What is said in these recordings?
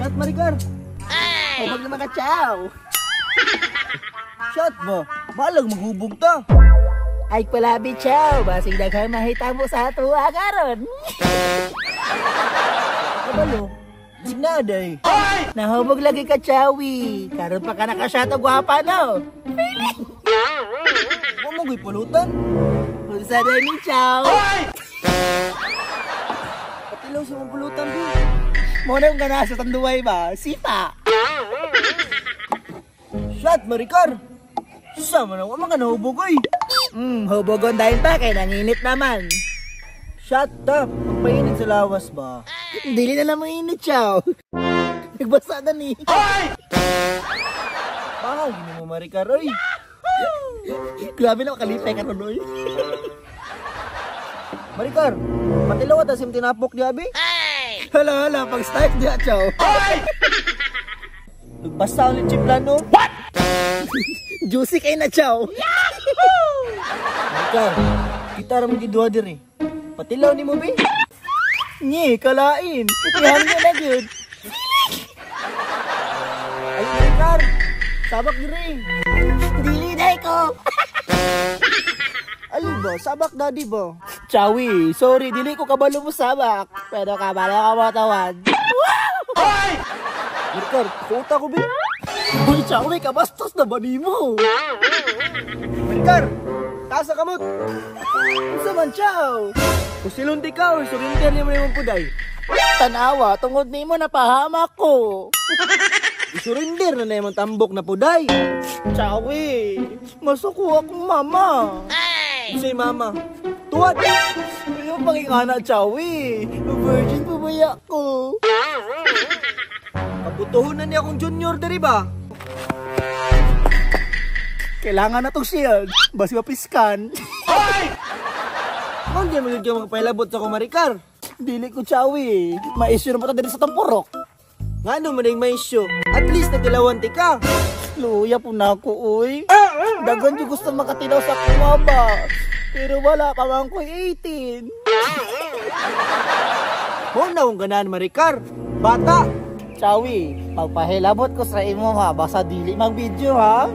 Shot, Maricar. Ay! Hubog naman ka, Chow. Shot ba? Balag maghubog ta. Ay palabi, Chow. Basig daghang mahitabo sa atuwa karon. Kabalo. Signada eh. Nahubog lagi ka, Chowi. Karon pa ka nakashot og gwapa, no? Wa mo goy pulutan. Unsa day ni, Chow? Patilaw sa mong pulutan, bi. Mo na yung gana sa tanduay ba? Sipa. Shot, Maricar. Sama na, wa man ka nahubog, oy. Hubogon dahil pa kay nanginit naman. Shot ta, magpainit sa lawas ba? Dili na lang mainit, Chow. Nagbasa na ni. Bahaw, gini mo, Maricar, oy. Grabe na kalipay ka ron, oy. Maricar, patilaw at asim tinapok di abi. Hala, hala, pag-start diya, Chow. Nagbasa ulit si plano. What? Juicy kay na, Chow. Maricar, kita ra mo giduha diri. Patilaw ni mo, bi. Nyi, kalain. Ihangyo na gyud. Ay, Maricar, sabak diri. Dili na ko. Ali ba? Sabak daddy ba? Chowi, sorry, dili ko kabalo mo sabak. Pero kabalo ka mo tawad. Maricar, kuta ko, bi. Uy, Chowi, kabastos na ba nimo? Maricar, taas sa kamot. Unsa man, Chow? Kusilon di ka, or surrender niya mo na imong puday. Tanawa, tungod nimo napahamak ko. I-surrender na na imong tambok na puday. Chowi, masuko akong mama. Say mama, tuwad. Ano pangingana, Chowi? Virgin po ba ko? Kabutuhon na niya akong junior diri ba? Kailangan na tong shield. Basi mapiskan. Kung di mo yun ka magpailabot sa Maricar. Dili ko, Chowi. Ma-issue na ba ito diri sa tampurok? Nga no man may issue. At least nagdalawan ti ka. Luya po na ako, uy. Dagan yung gusto makatilaw sa kumaba. Pero wala pa man ko 18. Mo na akong ganahan, Maricar. Bata. Chowi, pagpahilabot ko sa imo ha, basta dili mag-video ha.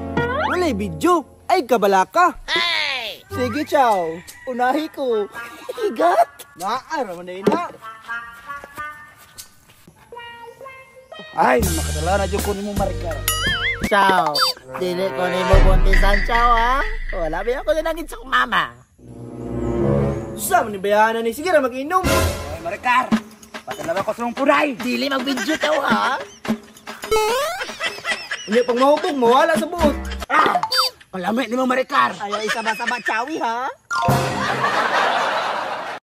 Walay video. Ay kabala ka. Sige, Chow. Unahi ko. Higat. Naa, raman na ina. Ay, makatala na dyan ko ni mo, Maricar. Chow, dili ko nimo buntisan, Chow ha. Wala ba ako nanangit sa mama. Sa man ni bayanan ni sige ra mag-inom. Ay, Maricar, patalawa ko sa mong puray. Dili mag-video, Chow ha. Unya pang mahubog mawala sa buot. Ah, kalamit ni mo, Maricar. Ayaw isaba-saba, Chowi ha.